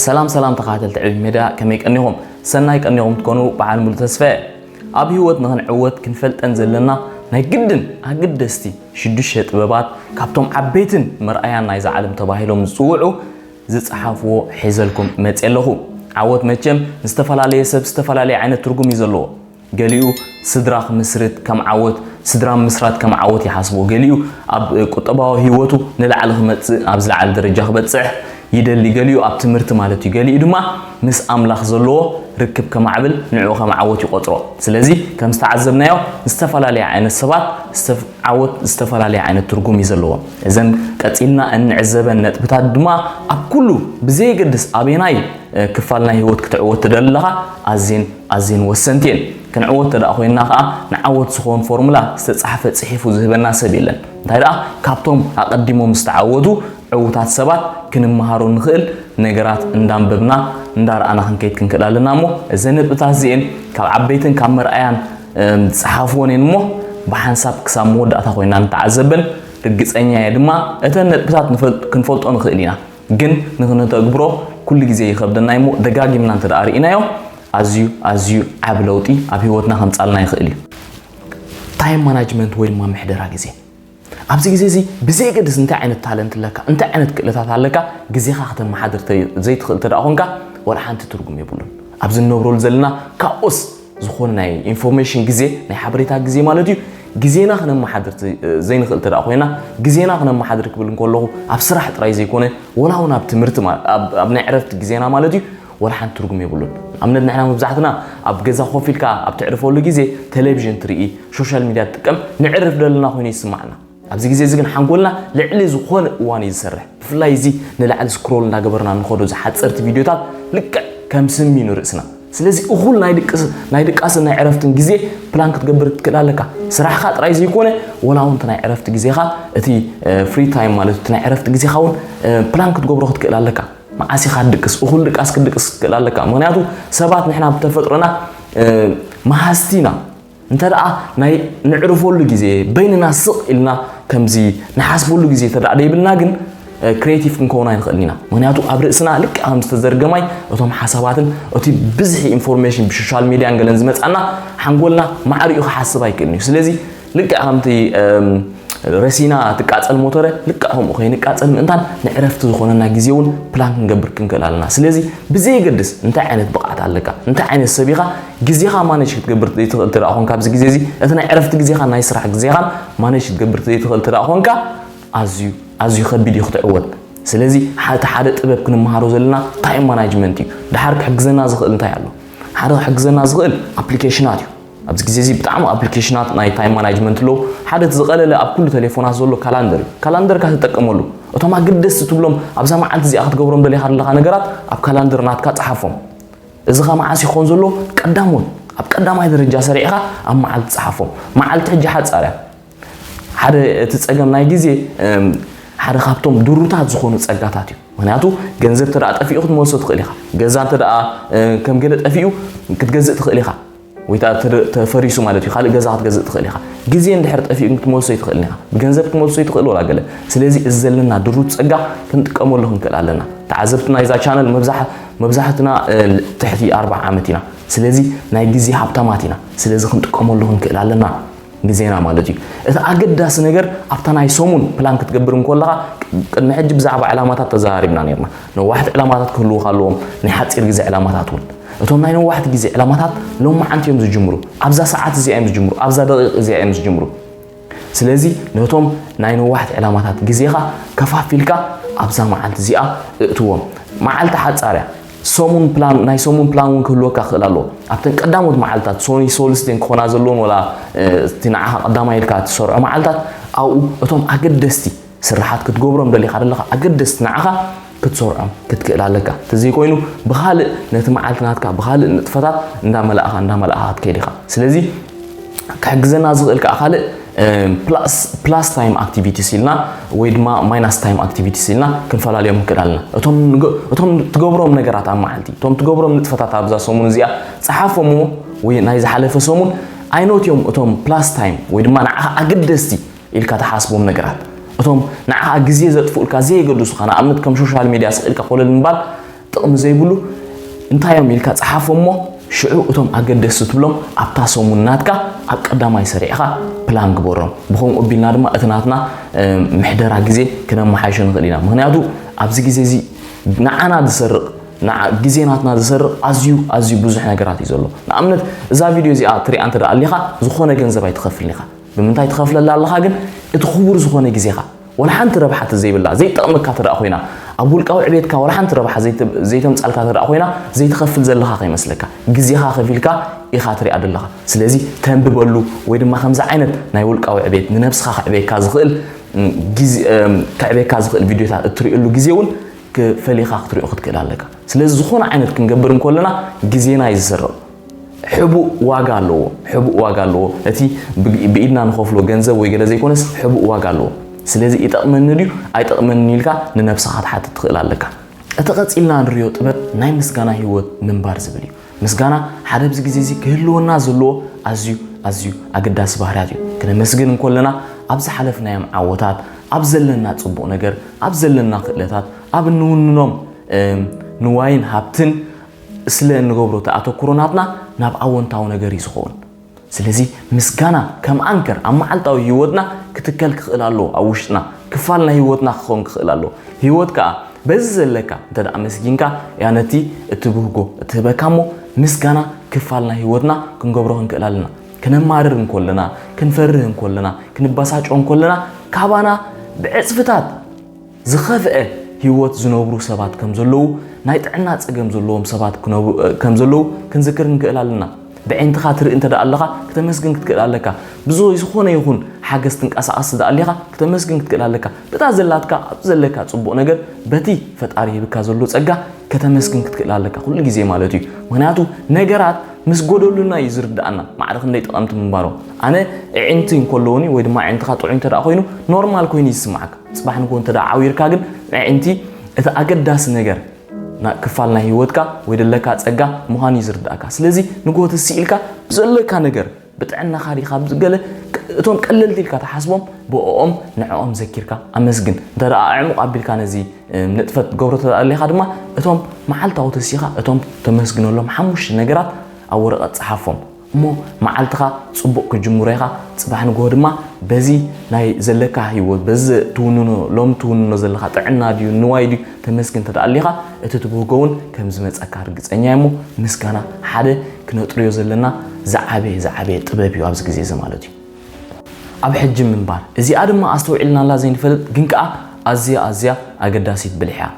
ሰላም ሰላም ተኸታተልቲ ዕብይ ሜድያ፣ ከመይ ቀኒኹም? ሰናይ ቀኒኹም ትኮኑ በዓል ሙሉ ተስፋ እየ። ኣብ ህይወት ንኽንዕወት ክንፈልጠን ዘለና ናይ ግድን ኣገደስቲ ሽዱሽተ ጥበባት፣ ካብቶም ዓበይትን መርኣያን ናይዛ ዓለም ተባሂሎም ዝጽውዑ ዝጸሓፍዎ ሒዘልኩም መጽየ ኣለኹ። ዓወት መቸም ንዝተፈላለየ ሰብ ዝተፈላለየ ዓይነት ትርጉም እዩ ዘለዎ። ገሊኡ ስድራ ክምስርት ከም ዓወት፣ ስድራ ምስራት ከም ዓወት ይሓስቦ። ገሊኡ ኣብ ቁጠባዊ ህይወቱ ንላዕሊ ክመጽእ፣ ኣብ ዝለዓለ ደረጃ ክበጽሕ ይደሊ። ገሊኡ ኣብ ትምህርቲ ማለት እዩ። ገሊኡ ድማ ምስ ኣምላኽ ዘለዎ ርክብ ከማዕብል ንዕኡ ከም ዓወት ይቆጽሮ። ስለዚ ከም ዝተዓዘብናዮ ዝተፈላለየ ዓይነት ሰባት ዝተፍ-፣ ዓወት ዝተፈላለየ ዓይነት ትርጉም እዩ ዘለዎ። እዘን ቀጺልና እንዕዘበን ነጥብታት ድማ ኣብ ኩሉ ብዘየገድስ ኣበየናይ ክፋል ናይ ህይወት ክትዕወት ትደሊ ኣለኻ ኣዝየን ኣዝየን ወሰንቲ እየን። ክንዕወት ተደኣ ኮይንና ከኣ ንዓወት ዝኾን ፎርሙላ ዝተጻሕፈ ጽሒፉ ዝህበና ሰብ የለን። እንታይ ደኣ ካብቶም ኣቐዲሞም ዝተዓወቱ ዕዉታት ሰባት ክንመሃሮ ንኽእል ነገራት እንዳንበብና እንዳረኣና ክንከይድ ክንክእል ኣለና። እሞ እዘን ነጥብታት እዚኤን ካብ ዓበይትን ካብ መርኣያን ዝጸሓፍወን እየን። እሞ ብሓንሳብ ክሳብ መወዳእታ ኮይንና ንተዓዘበን። ርግጸኛ እየ ድማ እተን ነጥብታት ክንፈልጦ ንኽእል ኢና። ግን ንኽነተግብሮ ኩሉ ግዜ ይኸብደና እሞ ደጋጊምና እንተ ደኣ ርኢናዮ ኣዝዩ ኣዝዩ ዓቢ ለውጢ ኣብ ህይወትና ከምጻልና ይኽእል እዩ። ታይም ማናጅመንት ወይ ድማ ምሕደራ ግዜ። ኣብዚ ግዜ እዚ ብዘየገድስ እንታይ ዓይነት ታለንት ኣለካ፣ እንታይ ዓይነት ክእለታት ኣለካ፣ ግዜኻ ከተመሓድር ዘይትኽእል እንተ ደኣ ኾንካ ዋላ ሓንቲ ትርጉም የብሉን። ኣብዚ እንነብረሉ ዘለና ካኦስ ዝኾነ ናይ ኢንፎርሜሽን ግዜ፣ ናይ ሓበሬታ ግዜ ማለት እዩ። ግዜና ክነመሓድር ዘይንኽእል እንተ ደኣ ኮይና፣ ግዜና ክነመሓድር ክብል እንከለኹ ኣብ ስራሕ ጥራይ ዘይኮነ፣ ወላ እውን ኣብ ትምህርቲ፣ ኣብ ናይ ዕረፍቲ ግዜና ማለት እዩ፣ ወላ ሓንቲ ትርጉም የብሉን። ንኣብነት ንሕና መብዛሕትና ኣብ ገዛ ኮፍ ኢልካ ኣብ ትዕርፈሉ ግዜ ቴሌቪዥን ትርኢ፣ ሶሻል ሚድያ ትጥቀም፣ ንዕርፍ ደለና ኮይኑ ይስማዕና። ኣብዚ ግዜ እዚ ግን ሓንጎልና ልዕሊ ዝኾነ እዋን እዩ ዝሰርሕ። ብፍላይ እዚ ንላዕሊ ስክሮል እንዳገበርና ንኸዶ ዝሓፀርቲ ቪድዮታት ልክዕ ከም ስም እዩ ንርእስና። ስለዚ እኹል ናይ ድቅስ-፣ ናይ ድቃስን ናይ ዕረፍትን ግዜ ፕላን ክትገብር ትክእል ኣለካ። ስራሕኻ ጥራይ ዘይኮነ፣ ወላ እውን እቲ ናይ ዕረፍቲ ግዜኻ፣ እቲ፣ እ፣ ፍሪ ታይም ማለት እቲ ናይ ዕረፍቲ ግዜኻ እውን፣ እ፣ ፕላን ክትገብሮ ክትክእል ኣለካ። መዓስ ኢኻ ትድቅስ? እኹል ድቃስ ክትድቅስ ክትክእል ኣለካ። ምኽንያቱ ሰባት ንሕና ብተፈጥሮና፣ እ፣ መሃዝቲ ኢና። እንተ ደኣ ናይ ንዕርፈሉ ግዜ፣ በይንና ስቕ ኢልና ከምዚ ንሓስበሉ ግዜ እንተ ደኣ ደይብልና ግን፣ እ፣ ክሬቲቭ ክንከውን ኣይንኽእልን ኢና። ምኽንያቱ ኣብ ርእስና ልክዕ ከም ዝተዘርገ ማይ እቶም ሓሳባትን እቲ ብዝሒ ኢንፎርሜሽን ብሶሻል ሚድያን ገለን ዝመጻና ሓንጎልና ማዕሪኡ ክሓስብ ኣይክእልን እዩ። ስለዚ ልክዕ ከምቲ፣ እም፣ ረሲና ትቃጸል ሞተረ ልክዕ ከምኡ ከይንቃጸል ምእንታን ንዕረፍቲ ዝኾነና ግዜ እውን ፕላን ክንገብር ክንክእል ኣለና። ስለዚ ብዘየገድስ እንታይ ዓይነት ብቕዓት ኣለካ፣ እንታይ ዓይነት ሰብ ኢኻ፣ ግዜኻ ማኔጅ ክትገብር ዘይትኽእል እንተ ደኣ ኾንካ፣ ኣብዚ ግዜ እዚ እቲ ናይ ዕረፍቲ ግዜኻን ናይ ስራሕ ግዜኻን ማኔጅ ክትገብር ዘይትኽእል እንተ ደኣ ኾንካ፣ ኣዝዩ፣ ኣዝዩ ከቢድ እዩ ክትዕወት። ስለዚ፣ ሓ-፣ እቲ ሓደ ጥበብ ክንመሃሮ ዘለና ታይም ማናጅመንት እዩ። ደሓር ክሕግዘና ዝኽእል እንታይ ኣሎ? ሓደ ክሕግዘና ዝኽእል ኣፕሊኬሽናት እዩ። ኣብዚ ግዜ እዚ ብጣዕሚ ኣፕሊኬሽናት ናይ ታይም ማናጅመንት ኣለዉ። ሓደ እቲ ዝቐለለ ኣብ ኩሉ ቴሌፎናት ዘሎ ካላንደር እዩ። ካላንደርካ ትጥቀመሉ። እቶም ኣገደስቲ ትብሎም ኣብዛ መዓልቲ እዚኣ ክትገብሮም ደሊኻ ዘለኻ ነገራት ኣብ ካላንደር ናትካ ጸሓፎም። እዚ ኸ መዓስ ይኾን ዘሎ? ቀዳሞት፣ ኣብ ቀዳማይ ደረጃ ሰሪዕኻ ኣብ መዓልቲ ጸሓፎም። መዓልቲ ሕጂ ሓጻር እያ። ሓደ እቲ ጸገም ናይ ግዜ፣ እም፣ ሓደ ካብቶም ድሩታት ዝኾኑ ጸጋታት እዩ። ምኽንያቱ ገንዘብ እንተ ደኣ ጠፊኡ ክትመልሶ ትኽእል ኢኻ። ገዛ እንተ ደኣ፣ እ፣ ከም ገለ ጠፊኡ ክትገዝእ ትኽእል ኢኻ። ወይ ደኣ ተደ-፣ ተፈሪሱ ማለት እዩ፣ ካልእ ገዛ ክትገዝእ ትኽእል ኢኻ። ግዜ እንድሕር ጠፊኡ ግን ክትመልሶ ኣይትኽእልን ኢኻ። ብገንዘብ ክትመልሶ ኣይትኽእል ወላ ገለ። ስለዚ እዚ ዘለና ድሩት ጸጋ ክንጥቀመሉ ክንክእል ኣለና። ተዓዘብቲ ናይዛ ቻነል መብዛሕ-፣ መብዛሕትና፣ እ፣ ትሕቲ ኣርብዓ ዓመት ኢና። ስለዚ ናይ ግዜ ሃብታማት ኢና። ስለዚ ክንጥቀመሉ ክንክእል ኣለና። ግዜና ማለት እዩ። እቲ ኣገዳሲ ነገር ኣብታ ናይ ሰሙን ፕላን ክትገብር እንከለኻ፣ ቅድሚ ሕጂ ብዛዕባ ዕላማታት ተዘራሪብና ነይርና። ነዋሕቲ ዕላማታት ክህልዉኻ ኣለዎም፣ ናይ ሓጺር ግዜ ዕላማታት እውን። እቶም ናይ ነዋሕቲ ግዜ ዕላማታት ሎማዓንቲ እዮም ዝጅምሩ፣ ኣብዛ ሰዓት እዚኣ እዮም ዝጅምሩ፣ ኣብዛ ደቂቕ እዚኣ እዮም ዝጅምሩ። ስለዚ ነቶም ናይ ነዋሕቲ ዕላማታት ግዜኻ ከፋፊልካ ኣብዛ መዓልቲ እዚኣ እእትዎም። መዓልቲ ሓጻር እያ። ሰሙን ፕላን፣ ናይ ሰሙን ፕላን እውን ክህልወካ ክኽእል ኣለዎ። ኣብተን ቀዳሞት መዓልታት፣ ሶኒ ሶልስቴን ክኾና ዘለዎን፣ ወላ፣ እ፣ እቲ ንዓኻ ቀዳማይ ኢልካ እትሰርዖ መዓልታት፣ ኣብኡ እቶም ኣገደስቲ ስራሓት ክትገብሮም ደሊኻ ዘለኻ ኣገደስቲ ንዓኻ ክትሰርዖም ክትክእል ኣለካ። እንተዘይኮይኑ፣ ብኻልእ ነቲ መዓልቲ ናትካ ብኻልእ ንጥፈታት እንዳመላእኻ፣ እንዳመላእኻ ክትከይድ ኢኻ። ስለዚ፣ ክሕግዘና ዝኽእል ከኣ ካልእ፣ እ፣ ፕላስ፣ ፕላስ ታይም ኣክቲቪቲስ ኢልና ወይ ድማ ማይናስ ታይም ኣክቲቪቲስ ኢልና ክንፈላለዮም ንክእል ኣለና። እቶም ንገ-፣ እቶም ትገብሮም ነገራት ኣብ መዓልቲ፣ እቶም ትገብሮም ንጥፈታት ኣብዛ ሰሙን እዚኣ ጸሓፎምዎ ወይ ናይ ዝሓለፈ ሰሙን ኣይኖት እዮም እቶም ፕላስ ታይም ወይ ድማ ንዓኻ ኣገደስቲ ኢልካ ትሓስቦም ነገራት። እቶም ንዓኻ ግዜ ዘጥፍኡልካ ዘየገድሱኻ፣ ንኣብነት ከም ሶሻል ሚድያ ስቕ ኢልካ ኮለል ምባል ጥቕሚ ዘይብሉ እንታይ እዮም ኢልካ ጸሓፎ እሞ ሽዑ እቶም ኣገደስቲ ትብሎም ኣብታ ሰሙን ናትካ ኣብ ቀዳማይ ሰሪዕኻ ፕላን ግበሮም። ብኸምኡ ኣቢልና ድማ እቲ ናትና ምሕደራ ግዜ ክነመሓይሾ ንኽእል ኢና። ምኽንያቱ ኣብዚ ግዜ እዚ ንዓና ዝሰርቕ ግዜ ናትና ዝሰርቕ ኣዝዩ ኣዝዩ ብዙሕ ነገራት እዩ ዘሎ። ንኣብነት እዛ ቪድዮ እዚኣ ትሪኣ እንተ ደኣ ኣሊኻ ዝኾነ ገንዘብ ኣይትኸፍልን ኢኻ። ብምንታይ ትኸፍለላ ኣለኻ ግን እቲ ክቡር ዝኾነ ግዜኻ ወላ ሓንቲ ረብሓ ዘይብላ ዘይጠቕመካ እንተ ደኣ ኮይና ኣብ ውልቃዊ ዕቤትካ ወላ ሓንቲ ረብሓ ዘይተምጻልካ እንተ ደኣ ኮይና ዘይትኸፍል ዘለኻ ከይመስለካ ግዜኻ ከፊልካ ኢኻ ትሪኣ ዘለኻ። ስለዚ ተንብበሉ ወይ ድማ ከምዚ ዓይነት ናይ ውልቃዊ ዕቤት ንነብስኻ ከዕቤካ ዝኽእል ከዕቤካ ዝኽእል ቪድዮታት እትሪእሉ ግዜ እውን ፈሊኻ ክትሪኦ ክትክእል ኣለካ። ስለዚ ዝኾነ ዓይነት ክንገብር እንከለና ግዜና እዩ ዝሰርቕ። ሕቡእ ዋጋ ኣለዎ፣ ሕቡእ ዋጋ ኣለዎ። እቲ ብኢድና ንኸፍሎ ገንዘብ ወይ ገለ ዘይኮነስ ሕቡእ ዋጋ ኣለዎ። ስለዚ ይጠቕመኒ ድዩ ኣይጠቕመኒ ኢልካ ንነብስኻ ክትሓትት ትኽእል ኣለካ። እቲ ቀጺልና ንሪኦ ጥበብ ናይ ምስጋና ህይወት ምንባር ዝብል እዩ። ምስጋና ሓደ ኣብዚ ግዜ እዚ ክህልወና ዘለዎ ኣዝዩ ኣዝዩ ኣገዳሲ ባህርያት እዩ። ክነመስግን እንከለና ኣብ ዝሓለፍናዮም ዓወታት፣ ኣብ ዘለና ጽቡቕ ነገር፣ ኣብ ዘለና ክእለታት፣ ኣብ እንውንኖም ንዋይን ሃብትን ስለ እንገብሮ እቲ ኣተኩሮ ናትና ናብ ኣወንታዊ ነገር እዩ ዝኸውን። ስለዚ ምስጋና ከም ኣንከር ኣብ መዓልታዊ ህይወትና ክትከል ክኽእል ኣለዎ። ኣብ ውሽጥና ክፋል ናይ ህይወትና ክኸውን ክኽእል ኣለዎ። ህይወት ከኣ በዚ ዘለካ እንተ ደኣ ኣመስጊንካ እያ ነቲ እትብህጎ እትህበካ እሞ ምስጋና ክፋል ናይ ህይወትና ክንገብሮ ክንክእል ኣለና። ክነማርር እንኮለና፣ ክንፈርህ እንኮለና፣ ክንበሳጮ እንኮለና ካባና ብዕጽፍታት ዝኸፍአ ህይወት ዝነብሩ ሰባት ከም ዘለዉ ናይ ጥዕና ጸገም ዘለዎም ሰባት ከም ዘለዉ ክንዝክር ንክእል ኣለና። ብዕንትኻ ትርኢ እንተ ደኣ ኣለኻ ክተመስግን ክትክእል ኣለካ። ብዝኾነ ይኹን ሓገዝ ትንቀሳቐስ እንተ ደኣ ኣሊኻ ክተመስግን ክትክእል ኣለካ። በታ ዘላትካ ኣብ ዘለካ ጽቡቕ ነገር በቲ ፈጣሪ ሂብካ ዘሎ ጸጋ ከተመስግን ክትክእል ኣለካ ኩሉ ግዜ ማለት እዩ። ምክንያቱ ነገራት ምስ ጎደሉና እዩ ዝርድኣና ማዕረ ክንደይ ጠቐምቲ ምንባሮም። ኣነ ኣዒንቲ እንከለዉኒ ወይ ድማ ኣዒንትኻ ጥዑይ እንተ ደኣ ኮይኑ ኖርማል ኮይኑ ይስማዓካ። ጽባሕ ንግሆ እንተ ደኣ ዓዊርካ ግን ኣዒንቲ እቲ ኣገዳሲ ነገር ክፋል ናይ ህይወትካ ወይ ደለካ ጸጋ ምዃኑ እዩ ዝርድኣካ። ስለዚ ንግሆ ትስኢልካ ብዘለካ ነገር ብጥዕናኻ ዲኻ ብዝገለ እቶም ቀለልቲ ኢልካ ትሓስቦም ብኦም ንዕኦም ዘኪርካ ኣመስግን። እንተ ደኣ ኣዕሙቕ ኣቢልካ ነዚ ንጥፈት ትገብሮ ተደኣ ኣሊኻ ድማ እቶም መዓልታዊ ተሲኻ እቶም ተመስግነሎም ሓሙሽተ ነገራት ኣብ ወረቐት ጸሓፎም። እሞ መዓልትኻ ጽቡቕ ክጅምሮ ኢኻ። ጽባሕ ንግሆ ድማ በዚ ናይ ዘለካ ህይወት በዚ ትውንኖ ሎም ትውንኖ ዘለኻ ጥዕና ድዩ ንዋይ ድዩ ተመስግን ተደኣ ኣሊኻ እቲ ትብህጎ እውን ከም ዝመጸካ ርግጸኛ እሞ ምስጋና ሓደ ክነጥርዮ ዘለና ዝዓበየ ዝዓበየ ጥበብ እዩ ኣብዚ ግዜ እዚ ማለት እዩ። ኣብ ሕጂ ምንባር እዚኣ ድማ ኣስተውዒልናላ ዘይንፈልጥ ግን ከኣ ኣዝያ ኣዝያ ኣገዳሲት ብልሕ እያ።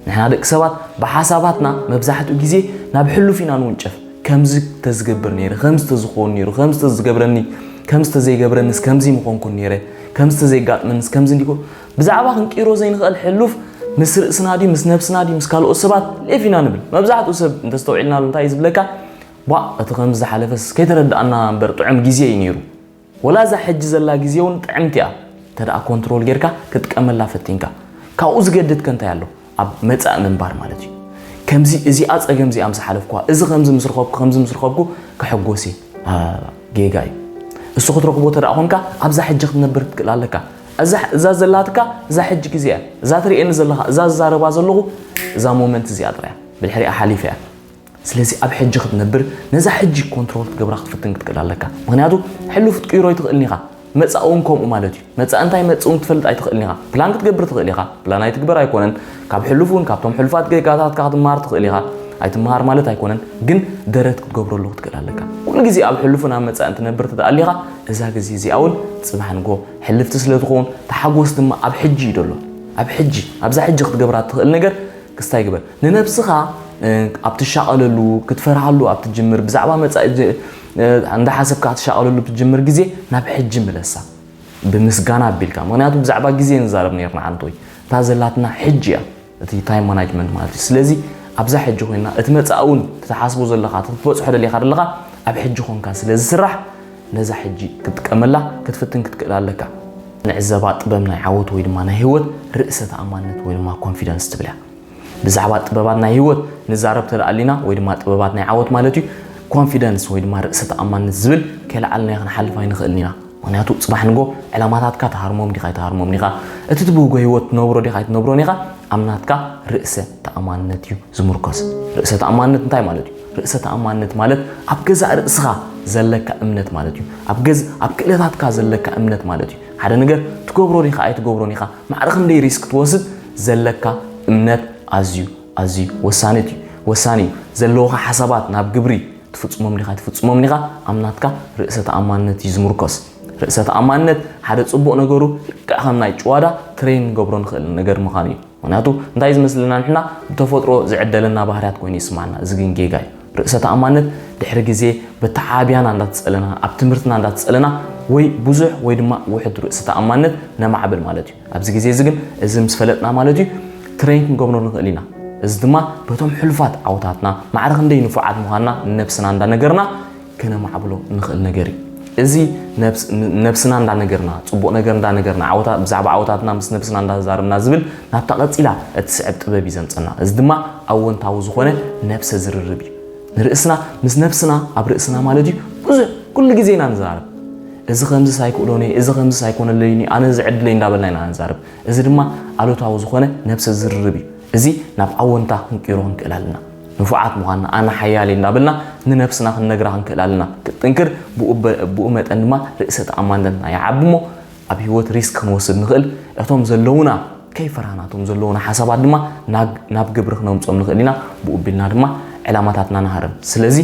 ንሕና ደቂ ሰባት ብሓሳባትና መብዛሕትኡ ግዜ ናብ ሕሉፍ ኢና ንውንጨፍ። ከምዚ ተዝገብር ነይረ፣ ከምዚ ተዝኸውን ነይሩ፣ ከምዚ ተዝገብረኒ፣ ከምዚ ተዘይገብረንስ ከምዚ ምኾንኩን ነይረ፣ ከምዚ ተዘይጋጥመንስ ከምዚ እንዲኮ ብዛዕባ ክንቅይሮ ዘይንኽእል ሕሉፍ ምስ ርእስና ድዩ ምስ ነብስና ድዩ ምስ ካልኦት ሰባት ሌፍ ኢና ንብል። መብዛሕትኡ ሰብ እንተስተውዒልናሉ እንታይ እዩ ዝብለካ? ቧእ እቲ ከምዚ ዝሓለፈስ ከይተረዳኣና እምበር ጥዑም ግዜ እዩ ነይሩ። ወላ እዛ ሕጂ ዘላ ግዜ እውን ጥዕምቲ እያ። እንተ ደኣ ኮንትሮል ጌርካ ክትጥቀመላ ፈቲንካ። ካብኡ ዝገድድ ከ እንታይ ኣሎ? ኣብ መጻኢ ምንባር ማለት እዩ። ከምዚ እዚኣ ጸገም እዚኣ ምስ ሓለፍኩዋ፣ እዚ ከምዚ ምስ ረኸብኩ፣ ከምዚ ምስ ረኸብኩ ከሐጎስ እየ። አ፣ ጌጋ እዩ። እሱ ክትረኽቦ እንተ ደኣ ኾንካ ኣብዛ ሕጂ ክትነብር ክትክእል ኣለካ። እዛ እዛ ዘላትካ እዛ ሕጂ ግዜ እያ። እዛ ትርእየኒ ዘለኻ፣ እዛ ዝዛረባ ዘለኹ እዛ ሞመንት እዚኣ ጥራይ እያ። ብድሕሪኣ ሓሊፋ እያ። ስለዚ ኣብ ሕጂ ክትነብር ነዛ ሕጂ ኮንትሮል ክትገብራ ክትፍትን ክትክእል ኣለካ። ምክንያቱ ሕሉፍ ክትቅይሮ ኣይትኽእልን ኢኻ። መጻኢ እውን ከምኡ ማለት እዩ። መጻኢ እንታይ መጽእ እውን ክትፈልጥ ኣይትኽእልን ኢኻ። ፕላን ክትገብር ትኽእል ኢኻ። ፕላን ኣይትግበር ኣይኮነን። ካብ ሕሉፍ እውን ካብቶም ሕሉፋት ጌጋታትካ ክትመሃር ትኽእል ኢኻ። ኣይትመሃር ማለት ኣይኮነን፣ ግን ደረት ክትገብረሉ ክትክእል ኣለካ። ኩሉ ግዜ ኣብ ሕሉፍን ኣብ መጻእን ትነብር ተደኣ ኣሊኻ እዛ ግዜ እዚኣ እውን ጽባሕ ንግሆ ሕልፍቲ ስለ ትኸውን ተሓጎስ ድማ ኣብ ሕጂ እዩ ዘሎ። ኣብ ሕጂ ኣብዛ ሕጂ ክትገብራ እትኽእል ነገር ክስታይ ግበር። ንነብስኻ ኣብ ትሻቐለሉ ክትፈርሃሉ ኣብ ትጅምር ብዛዕባ መጻኢ እንዳሓሰብካ ክትሻቐለሉ ብትጅምር ግዜ ናብ ሕጂ ምለሳ ብምስጋና ኣቢልካ። ምክንያቱ ብዛዕባ ግዜ ንዛረብ ነርና ዓንቶይ። እታ ዘላትና ሕጂ እያ። እቲ ታይም ማናጅመንት ማለት እዩ። ስለዚ ኣብዛ ሕጂ ኮይና እቲ መጻኢ እውን ትሓስቦ ዘለኻ ትበጽሖ ደሊኻ ዘለኻ ኣብ ሕጂ ኮንካ ስለ ዝስራሕ ነዛ ሕጂ ክትጥቀመላ ክትፍትን ክትክእል ኣለካ። ንዕዘባ ጥበብ ናይ ዓወት ወይ ድማ ናይ ህይወት ርእሰ ተኣማንነት ወይ ድማ ኮንፊደንስ ትብል እያ። ብዛዕባ ጥበባት ናይ ህይወት ንዛረብ ተደኣሊና ወይ ድማ ጥበባት ናይ ዓወት ማለት እዩ ኮንፊደንስ ወይ ድማ ርእሰ ተኣማንነት ዝብል ከይለዓልና ክንሓልፍ ኣይንኽእልን ኢና። ምክንያቱ ጽባሕ ንጎ ዕላማታትካ ትሃርሞም ዲኻ ኣይትሃርሞም ዲኻ፣ እቲ ትብህጎ ህይወት ትነብሮ ዲኻ ኣይትነብሮን ኢኻ፣ ኣብ ናትካ ርእሰ ተኣማንነት እዩ ዝምርኮስ። ርእሰ ተኣማንነት እንታይ ማለት እዩ? ርእሰ ተኣማንነት ማለት ኣብ ገዛእ ርእስኻ ዘለካ እምነት ማለት እዩ። ኣብ ገዝ ኣብ ክእለታትካ ዘለካ እምነት ማለት እዩ። ሓደ ነገር ትገብሮ ዲኻ ኣይትገብሮን ኢኻ፣ ማዕረ ክንደይ ሪስክ ትወስድ፣ ዘለካ እምነት ኣዝዩ ኣዝዩ ወሳኒ እዩ። ወሳኒ እዩ። ዘለውኻ ሓሳባት ናብ ግብሪ ትፍጽሞም ዲኻ ትፍጽሞም ዲኻ፣ ኣብ ናትካ ርእሰ ተኣማንነት እዩ ዝምርኮስ። ርእሰ ተኣማንነት ሓደ ጽቡቕ ነገሩ ልክዕ ከም ናይ ጭዋዳ ትሬን ንገብሮ ንኽእል ነገር ምዃኑ እዩ። ምክንያቱ እንታይ ዝመስለና ንሕና ብተፈጥሮ ዝዕደለና ባህርያት ኮይኑ ይስማዕና፣ እዚ ግን ጌጋ እዩ። ርእሰ ተኣማንነት ድሕሪ ግዜ በተዓብያና እንዳተጸለና፣ ኣብ ትምህርትና እንዳተጸለና ወይ ብዙሕ ወይ ድማ ውሕድ ርእሰ ተኣማንነት ነማዕብል ማለት እዩ። ኣብዚ ግዜ እዚ ግን እዚ ምስ ፈለጥና ማለት እዩ ትሬን ክንገብሮ ንኽእል ኢና። እዚ ድማ በቶም ሕሉፋት ዓወታትና ማዕረ ክንደይ ንፉዓት ምዃንና ንነብስና እንዳነገርና ከነማዕብሎ ንኽእል ነገር እዩ። እዚ ነብስ- ን- ነብስና እንዳነገርና፣ ጽቡቕ ነገር እንዳነገርና፣ ዓወታ- ብዛዕባ ዓወታትና ምስ ነብስና እንዳዛረብና ዝብል ናብታ ቀጺላ እትስዕብ ጥበብ እዩ ዘምጸና። እዚ ድማ ኣወንታዊ ዝኾነ ነብሰ ዝርርብ እዩ። ንርእስና ምስ ነብስና ኣብ ርእስና ማለት እዩ ብዙሕ ኩሉ ግዜ ኢና ንዛረብ። እዚ ከምዚ ሳይክእሎኒ፣ እዚ ከምዚ ሳይኮነለይኒ፣ ኣነ እዚ ዕድለይ እንዳበልና ኢና ንዛረብ። እዚ ድማ ኣሉታዊ ዝኾነ ነብሰ ዝርርብ እዩ። እዚ ናብ ኣወንታ ክንቅይሮ ክንክእል ኣለና። ንፉዓት ምዃንና፣ ኣነ ሓያል እየ እንዳበልና ንነብስና ክንነግራ ክንክእል ኣለና። ክትጥንክር ብኡ በ- ብኡ መጠን ድማ ርእሰ ተኣማንነትና ይዓቢ እሞ ኣብ ህይወት ሪስክ ክንወስድ ንኽእል። እቶም ዘለውና ከይፈራህና እቶም ዘለውና ሓሳባት ድማ ናብ- ናብ ግብሪ ክነምጾም ንኽእል ኢና። ብኡ ቢልና ድማ ዕላማታትና ንሃርም። ስለዚ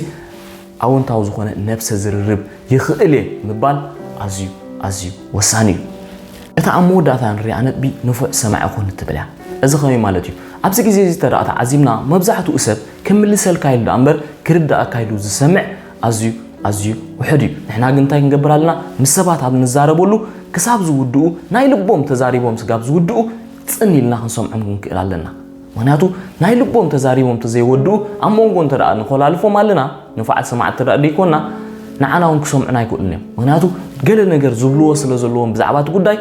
ኣወንታዊ ዝኾነ ነብሰ ዝርርብ ይኽእል እየ ምባል ኣዝዩ ኣዝዩ ወሳኒ እዩ። እታ ኣብ መወዳእታ ንሪኣ ነጥቢ ንፉዕ ሰማዒ ኩን እትብል እያ። እዚ ከመይ ማለት እዩ? ኣብዚ ግዜ እዚ እንተ ደኣ ተዓዚብና መብዛሕትኡ ሰብ ክምልሰልካ ኢሉ ደኣ እምበር ክርድኣካ ኢሉ ዝሰምዕ ኣዝዩ ኣዝዩ ውሑድ እዩ። ንሕና ግን እንታይ ክንገብር ኣለና? ምስ ሰባት ኣብ ንዛረበሉ ክሳብ ዝውድኡ ናይ ልቦም ተዛሪቦም ስጋብ ዝውድኡ ጽን ኢልና ክንሰምዖም ክንክእል ኣለና። ምክንያቱ ናይ ልቦም ተዛሪቦም ተዘይወድኡ ኣብ መንጎ እንተ ደኣ ንኮላልፎም ኣለና ንፉዓት ሰማዕቲ እንተ ደኣ ደይኮንና ንዓና እውን ክሰምዑና ኣይክእሉን እዮም። ምክንያቱ ገለ ነገር ዝብልዎ ስለ ዘለዎም ብዛዕባ እቲ ጉዳይ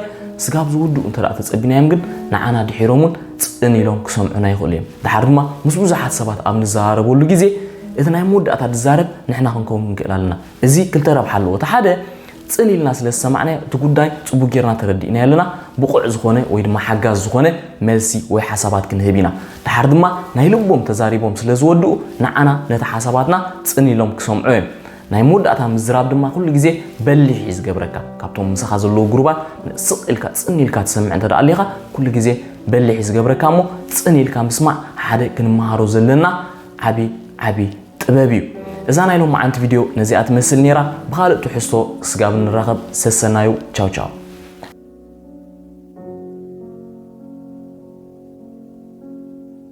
ስጋብ ዝውድኡ እንተ ደኣ ተጸቢናዮም ግን ንዓና ድሒሮም እውን ጽን ኢሎም ክሰምዑና ይኽእሉ እዮም። ድሓር ድማ ምስ ብዙሓት ሰባት ኣብ ንዘራረበሉ ግዜ እቲ ናይ መወዳእታ ዝዛረብ ንሕና ክንከውን ክንክእል ኣለና። እዚ ክልተ ረብሓ ኣለዎ። እቲ ሓደ ጽን ኢልና ስለ ዝሰማዕናዮ እቲ ጉዳይ ጽቡቕ ጌርና ተረዲእናዮ ኣለና። ብቑዕ ዝኾነ ወይ ድማ ሓጋዝ ዝኾነ መልሲ ወይ ሓሳባት ክንህብ ኢና። ድሓር ድማ ናይ ልቦም ተዛሪቦም ስለ ዝወድኡ ንዓና ነቲ ሓሳባትና ጽን ኢሎም ክሰምዑ እዮም። ናይ መወዳእታ ምዝራብ ድማ ኩሉ ግዜ በሊሕ እዩ ዝገብረካ። ካብቶም ምሳኻ ዘለዉ ግሩባት ስቕ ኢልካ ጽን ኢልካ ትሰምዕ እንተ ደኣ ኣሊኻ ኩሉ ግዜ በሊሕ እዩ ዝገብረካ እሞ ጽን ኢልካ ምስማዕ ሓደ ክንመሃሮ ዘለና ዓቢ ዓቢ ጥበብ እዩ። እዛ ናይ ሎማዓንቲ ቪድዮ ነዚኣ ትመስል ነይራ። ብኻልእ ትሕዝቶ ክስጋብ ንራኸብ ሰሰናዩ። ቻው ቻው።